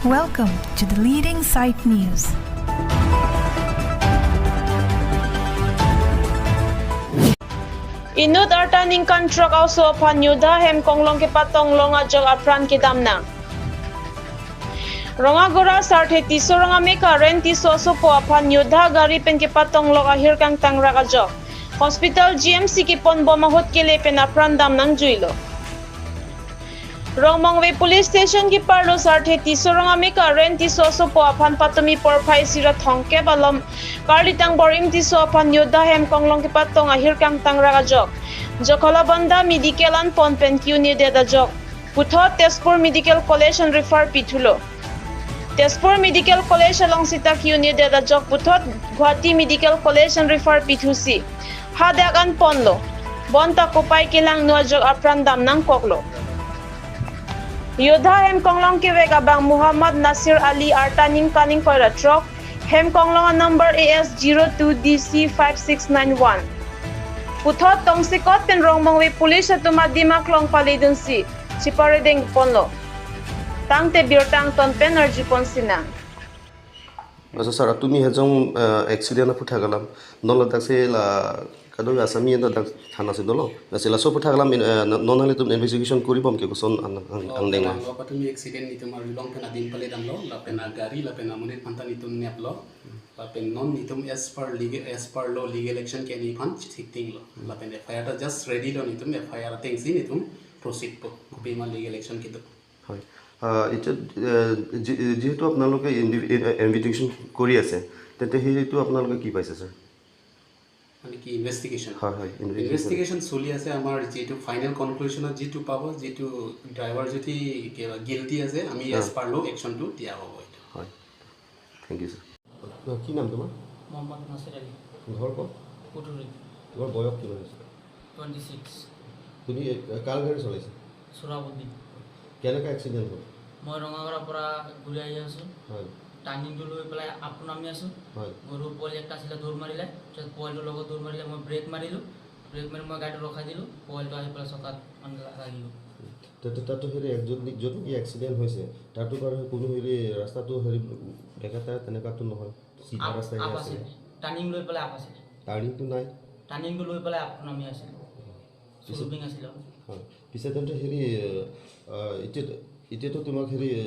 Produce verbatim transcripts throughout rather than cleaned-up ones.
Welcome to the leading site news. Inut arta ningkan throk a-oso aphan Yodha hem konglong kepatong long ajok apran kedam nang. Rongagora Sarthe Tisso Rong Ameka Ren Tisso asopo aphan Yodha gari pen kepatong long ahir kangtang rak ajok hospital G M C kepon bom ahut kele pen apran dam nangjuilo. Rongmongve Police Station keparlo Sarthe Tisso Rong Ameka Ren Tisso asopo aphan patumi porphai isi ra thomkep alom Karli Tangbor Ing Tisso aphan Yodha hem konglong kepatong ahir kangtang rak ajok Jakhalabanda Medical an pon pen ke-un-edet ajok puthot Tezpur Medical College an refer pithulo. Tezpur Medical College along sita ke-un-edet ajok puthot Guwahati Medical College an refer pithusi hadak an ponlo. Bonta kopai kelangno ajok apran dam nangkoklo. Yodha hem konglong kevek abang Muhammad Nasir Ali arta ningkan ingkoi ra throk, hem konglong a-number A S zero two D C five six nine one. Puthot tongsekot pen Rongmongve Police atum adim aklong paledunsi chiparedeng ponlo. Tangte birta angton pen arjupon sinang. Acha sir, tumi hejong, eh, accident aphuthak alam, non ladak si la kadokave asami anta dak thana si dolo. Lasi laso aphuthak alam, eh, non nanglitum investigation kori bom ke koson an, an, Oh, angdeng ma? Lo patumi accident netum arjulong pen adim paledamlo, lapen agari, lapen amonit aphanta netum neplo, lapen non netum as per legal, as per law legal action ke nephan thik tinglo, lapen F I R ta just ready lo, netum F I R atengsi netum proceed po, kopima legal action kedo. হয়। আহ, এতিয়া, আহ, যি-, যিহেতু আপোনালোকে ইনভি-, in-, investigation কৰি আছে, তেন্তে সেইটো আপোনালোকে কি পাইছে, ছাৰ? মানে কি ইনভেষ্টিগেশ্যন? হয়, হয়, ইনভেষ্টিগেশ্যন। ইনভেষ্টিগেশ্যন চলি আছে। আমাৰ যিটো ফাইনেল কনক্লুজনত যিটো পাব, যিটো ড্ৰাইভাৰ যদি কিবা গিল্টি আছে, আমি হয়। এজ পাৰ ল' একশ্যনটো দিয়া হ'ব এইটো। হয়, থেংক ইউ, ছাৰ। কি নাম তোমাৰ? মহম্মদ নাছিৰ আলী। ঘৰ ক'ত? পুথুৰী। তোমাৰ বয়স কিমান হৈছে? Twenty six. তুমি, এ, কাৰ গাড়ী চলাইছা? চুৰাবুদ্দিন। কেনেকা এক্সিডেণ্ট হ'ল? মই ৰঙাগড়ৰ পৰা ঘূৰি আহি আছোঁ। হয়। টাৰ্ণিংটো লৈ পেলাই আপ নামি আছোঁ। হয়। গৰু পোৱালি একটা আছিলে, দৌৰ মাৰিলে। পিছত পোৱালিটোৰ লগত দৌৰ মাৰিলে, মই ব্ৰেক মাৰিলোঁ। ব্ৰেক মাৰি মই গাড়ীটো ৰখাই দিলোঁ। পোৱালিটো আহি পেলাই চকাত মানে লা-, লাগিলোঁ। তাতে, তাতো হেৰি এক-, য'ত নি-, য'ত নেকি এক্সিডেণ্ট হৈছে, তাতো বাৰু কোনো হেৰি ৰাস্তাটো হেৰি বেকা টেকা তেনেকুৱাতো নহয়, চিধা আপ, ৰাস্তাই আপ আছিলে। আছিলে। টাৰ্ণিং লৈ পেলাই আপ আছিলে। টাৰ্ণিংটো নাই। টাৰ্ণিংটো লৈ পেলাই আপ নামি আছিলোঁ। পিছে চুলুপিং আছিলে। হয়। পিছে তেন্তে হেৰি, আহ, এতিয়া, এতিয়াতো তোমাক হেৰি, আহ,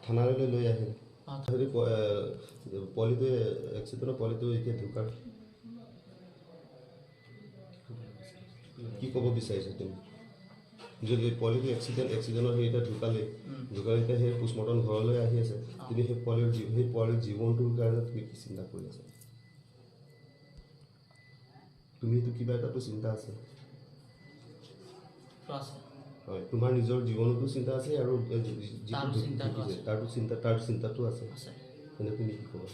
থানালৈ লৈ আহিল। অ। হেৰি, প-, আহ, পোৱালিটোৱে, এক্সিডেণ্টৰ পোৱালিটো এতিয়া ঢুকাল। কি ক'ব বিচাৰিছা তুমি? যদি পোৱালিটো এক্সিডেণ্ট, এক্সিডেণ্টত সেই এতিয়া ঢুকালে, উম। ঢুকালে এতিয়া সেই পোষ্টমৰ্টম ঘৰলৈ আহি আছে, অ। তুমি সেই পোৱালিৰ জী-, সেই পোৱালিৰ জীৱনটোৰ কাৰণে তুমি কি চিন্তা কৰি আছা? তুমিতো কিবা এটাতো চিন্তা আছে। তো আছে। হয়, তোমাৰ নিজৰ জীৱনতো চিন্তা আছে আৰু যি-, যি-, যিটো তাৰো ঢুকি-, চিন্তাটো ঢুকিছে, আছে। তাৰো চিন্তা, তাৰ চিন্তাটো আছে। আছে। তেন্তে তুমি কি ক'বা?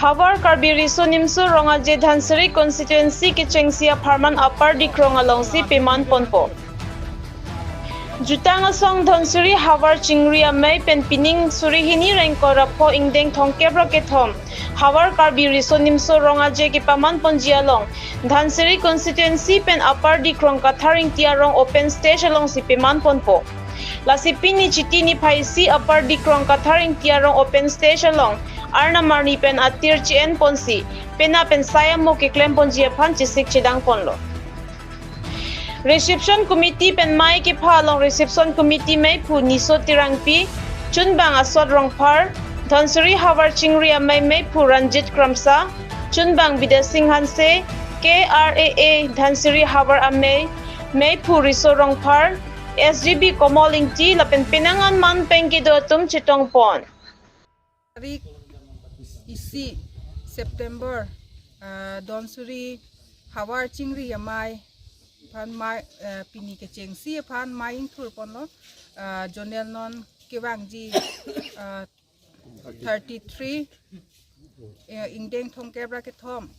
Havar Karbi Riso Nimso Rong Aje Dhansiri Constituency kechengsi apharman Upper Dikrong alongsi peman ponpo. Jutang asong Dhansiri Havar Chingri Amei pen pining suri hini ra ingkoi ra pho ingdeng thomkep ra kethom Havar Karbi Riso Nimso Rong Aje kepaman ponji along Dhansiri Constituency pen Upper Dikrong Kathar Ingti Arong Open Stage alongsi peman ponpo. Lasi pini Chiti niphai isi Upper Dikrong Kathar Ingti Arong Open Stage along arnam arni pen atir che-en ponsi penap pen sai amo keklem ponji aphan chesik chedang ponlo. Reception Committee pen mei kepha along Reception Committee meiphu Niso Terangpi, chunbang Asot Rongphar, Dhansiri Havar Chingri Amei meiphu Ranjit Kramsa, chunbang Bidya Sing Hanse, K R A A Dhansiri Havar Amei meiphu Riso Rongphar, S G B Komol Ingti lapen penang an man pen kedo atum chetong pon. Tarik isi September, ah, Dhansiri Havar Chingri Amei aphan mei, ah, pini kechengsi aphan mei ingthur ponlo, ah, zonal non kevangji, ah, thirty three, eh, ingdeng thomkep ra kethom,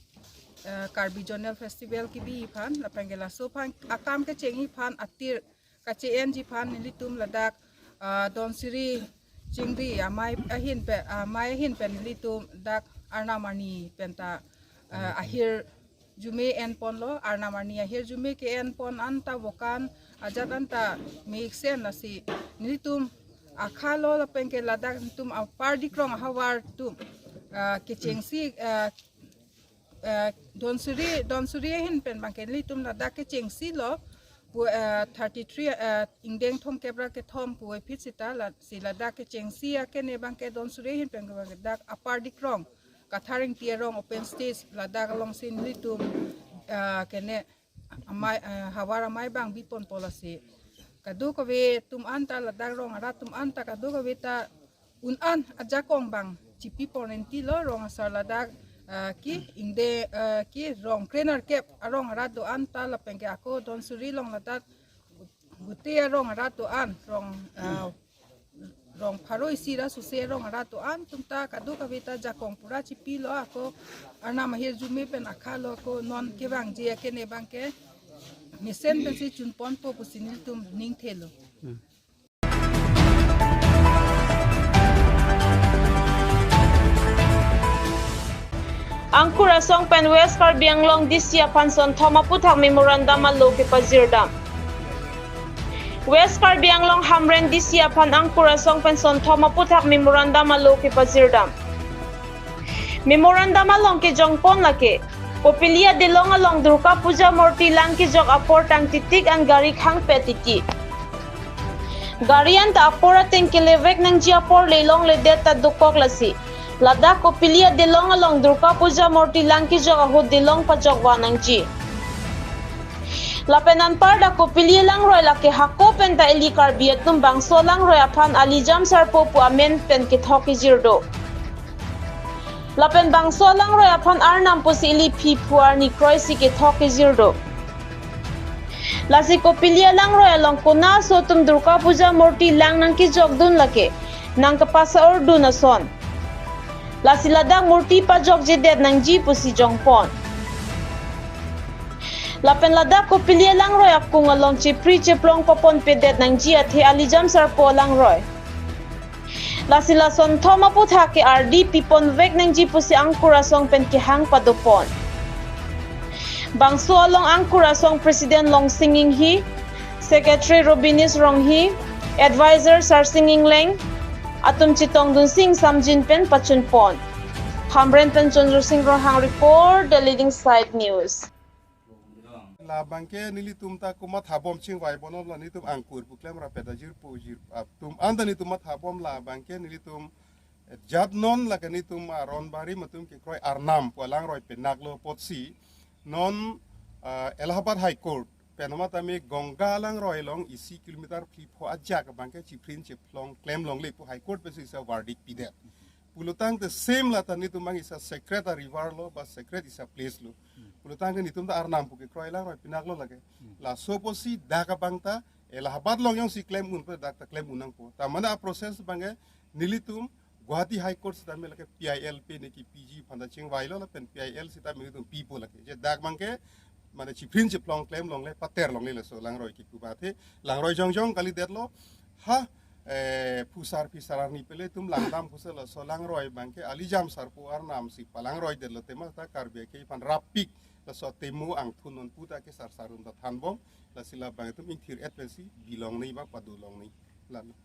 ah, Karbi Zonal Festival kebi aphan, lapen ke laso aphan akam kechengji aphan atir kache-enji aphan nelitum ladak, ah, Dhansiri Chingri Amei ahin pen, ah, mei ahin pen nelitum dak arnam arni penta, ah, ahirjume enponlo, arnam arni ahirjume ke-enpon anta vokan ajat anta mesen lasi nelitum akhalo lapen ke ladak nelitum apar dikrong ahavar atum, ah, kechengsi, ah, eh, Dhansiri, Dhansiri ahin pen abangke nelitum ladak kechengsi lo, pu, eh, thirty three, eh, ingdeng thomkep ra kethom puvoiphit sita lasi ladak kechengsi akene abangke Dhansiri ahin pen abangke dak apar dikrong Kathar Engti arong open stage ladak alongsi nelitum, eh, kene amei, eh, havar amei abang biponpo lasi kadokave atum anta ladak rong arat atum anta kadokave ta un-an ajakong abang chipipon renti lo rong asar ladak, ah, ke ingdeng, ah, ke rong krenerkep arong arat do-an ta lapen ke ako Dhansiri along ladak Gute arong arat do-an, rong, ah, rong pharo isi ra suse arong arat do-an atum ta kadokave ta jakong pura chipilo ako arnam ahirjume pen akhalo ako non kevangji akene abangke mesen pensi chunponpo pusi nelitum ningthelo. Angkur asong pen West Karbi Anglong D C aphan sonthom aputhak memorandum alo kepajirdam. West Karbi Anglong Hamren D C aphan Angkur asong pen sonthom aputhak memorandum alo kepajirdam. Memorandum along kejongpon lake, Kopili adelong along Durga Puja murti lang kejok apor tangtitik an gari khangpet titi. Gari anta apor ateng kelevek nangji apor le longledet ta dokok lasi ladak Kopili adelong along Durga Puja murti lang kejok ahut delong pajokva nangji. Lapen anparta Kopili alangroi lake hako penta ili Karbi atum bangso alangroi aphan Alijam Sarpo pu amen pen kethok kejir do. Lapen bangso alangroi aphan arnam pusi ili phiphu arni kroisi kethok kejir do. Lasi Kopili alangroi along konaso atum Durga Puja murti lang nangkejokdun lake nangkepasa-ordun ason. Lasi ladak murti pajokjedet nangji pusi jongpon. Lapen ladak Kopili alangroi akung along chepri cheplong paponpedet nangji athe Alijam Sarpo alangroi. Lasi la sonthom aputhak ke ardi piponvek nangji pusi Angkur asong pen kehang padopon. Bangso along Angkur asong President Longsing Inghi, Secretary Robinis Ronghi, Advisor Sarsing Ingleng atum chetongdunsi ingsamjin pen pachunpon. Hamren pen Chonjor Sing Ronghang report, The Leading Side News. Labangke nelitum ta komathabom chingvai bonom la nelitum Angkur pu klemrap pen ta jirpo jir atum anta nelitum mathabom labangke nelitum, eh, jat non lake nelitum aron barim atum kekroi arnam pu alangroi penaklo apotsi non, ah, Allahabad High Court pen amat tame Ganga alangroi along isi kilometer phli pho ajak abangke chiprin cheplong klem longle pu High Court pensi isa verdict pidet. Pulotangte same lata nelitum abang isa sacred a river lo ba sacred isa place lo. Pulotangte nelitum ta arnam pu kekroi alangroi penaklo lake. Laso apotsi dak abang ta Allahabad along jongsi klem un pu dak ta klem un nangpo. Ta mane a process abangke nelitum Guwahati High Court sitame lake P I L pen ne kepiji aphanta chingvailo lapen P I L sitame nelitum pipo lake. Je dak abangke mane chiprin cheplong klem longle pater longle laso alangroi kipu ba athe alangroi jongjong kalidetlo. Ha, eh, phusar phisar arni pele atum langdam pusi laso alangroi abangke Alijam Sarpo arnamsi palangroidetlo tema ta Karbi akhei aphan rappik laso temu angthun non puta ke sarsar un ta thanbom lasi labang atum ingthir-et pensi bilong nei ba padu long nei. Lalo.